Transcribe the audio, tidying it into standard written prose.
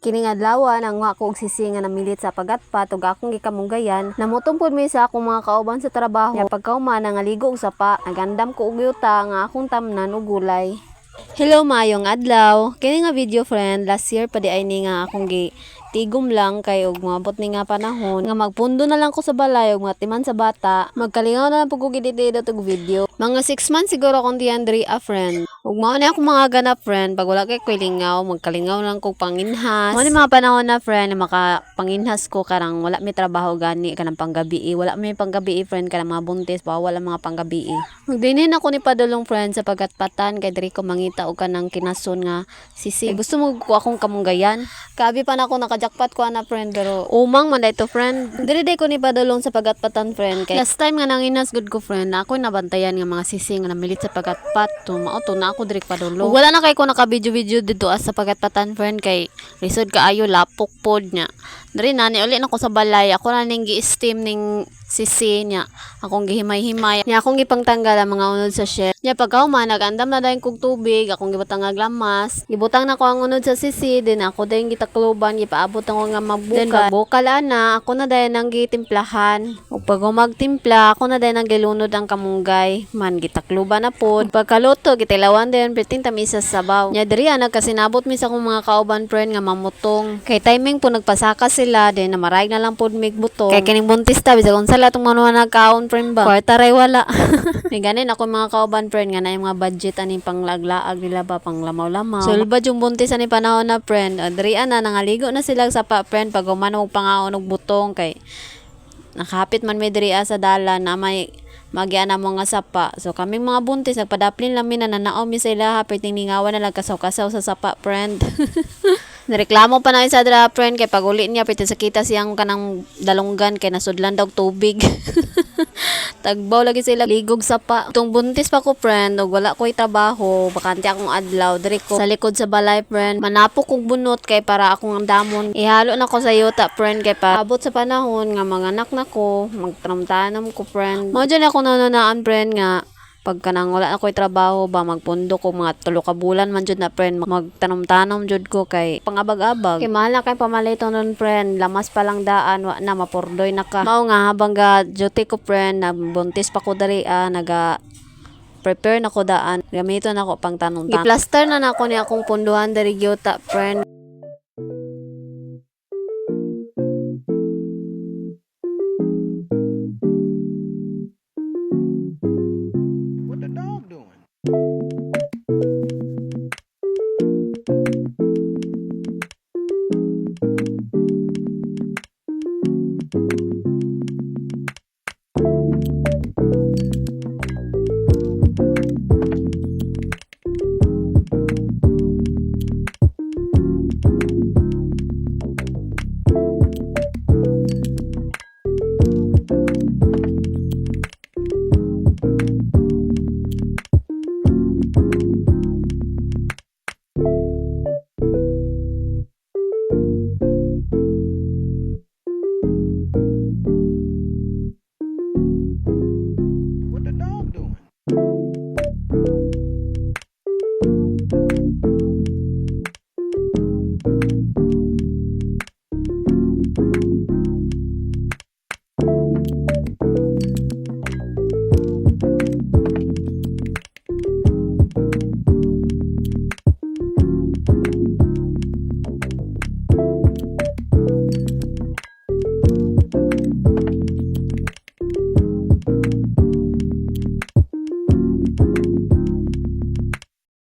Kining adlawa nanguha ko og sisi nga namilit sa pagatpat ug akong gikamunggayan. Namutong pud mi sa akong mga kauban sa trabaho. Nya pagkahuman nangaligo og sapa. Nagandam ko og yuta nga akong tamnan og gulay. Hello, maayong adlaw. Kini nga video, friend, last year pa diay ni nga akong gi tigom lang kay og moabot ni nga panahon nga magpundo na lang ko sa balay ug matiman sa bata. Magkalingaw na lang pud ko gidit-edit og video. Mga 6 months siguro akong diyan diri a, friend. Ug mao ni akong mga ganap, friend, pag wala kay koy lingaw, magkalingaw lang kog panginhas. Mao ni mga panahon na, friend, na makapanginhas ko karang wala may trabaho gani kanang panggabi. Wala may panggabi, friend, kanang mga buntis bawal ang mga panggabi. Magdinhin ako ni padulong, friend, sa pagatpatan kay diri ko mangita og kanang kinason nga sisi. Gusto mo ko akong kamunggayan. Kaabi pa na ako nakajackpot ko ana, friend, pero umang man to, friend. Diri day ko ni padulong sa pagatpatan, friend, kay last time nga nanginas gud ko, friend, na ako nabantayan nga mga sisi nga namilit sa pagatpat. To mao to na ako diri padulong. Ug wala na kay ko naka video video didto sa pagatpatan, friend, kay lisod kaayo, lapok pod nya. Diri na ni uli na ko sa balay, ako na ning gi-steam ning sisi niya. Akong gihimay-himay. Nya akong gipangtanggal ang mga unod sa shell. Nya pagkahuman nag-andam na dayon kog tubig, akong gibutang nga lamas. Gibutang na ko ang unod sa sisi, then ako dayon gitakluban, gipaabot ako nga magbukal. Then pagbukal ana, ako na dayon ang gitimplahan. Ug pag magtimpla, ako na dayon ang gilunod ang kamunggay. Man gitakluban na pod. Pagkaluto, gitilawan dayon perting tamis sa sabaw. Nya diri nagkasinabot mi sa akong mga kauban, friend, nga mamutong. Kay timing po nagpasaka sila, then namarayag na lang pod mig butong. Kay kining buntis ta bisag unsa lang atong manuha nagkaon, friend ba. Kwarta ray wala. May ganin ako mga kauban, friend, nga na yung mga budget ani panglaglaag nila ba, pang lamaw-lamaw. Sulbad yung buntis ani panahon na, friend. O, diri ana nangaligo na sila sa pa, friend, pag human og pangaon og butong kay nakahapit man may diri sa dalan na may magiana mo nga sapa. So kaming mga buntis nagpadaplin lang mi, nananaw mi sa ilaha, perting ningawan na lang kasaw-kasaw sa sapa, friend. Nareklamo pa na sa dra, friend, kay pag uli niya perting sakita siyang kanang dalunggan kay nasudlan daw og tubig. Tagbaw lagi sila ligog sapa. Tung buntis pa ko, friend, ug wala ko'y trabaho, bakante akong adlaw, diri ko sa likod sa balay, friend. Manapok kog bunot kay para akong andamon. Ihalo na ko sa yuta, friend, kay para abot sa panahon nga manganak na ko, magtanom-tanom ko, friend. Mao dyan ako nanunaan, friend, nga pag kanang wala na ko'y trabaho ba, magpundo ko mga 3 ka bulan man jud na, friend, magtanom-tanom jud ko kay pangabag-abag. Kay mahal na kay pamaliton nun, friend, lamas pa lang daan wa na mapurdoy na ka. Mao nga habang ga duty ko, friend, nabuntis pa ko diri naga prepare na ko daan, gamiton ako pang tanom-tanom. Giplaster na nako ni akong punduhan diri gyuta, friend.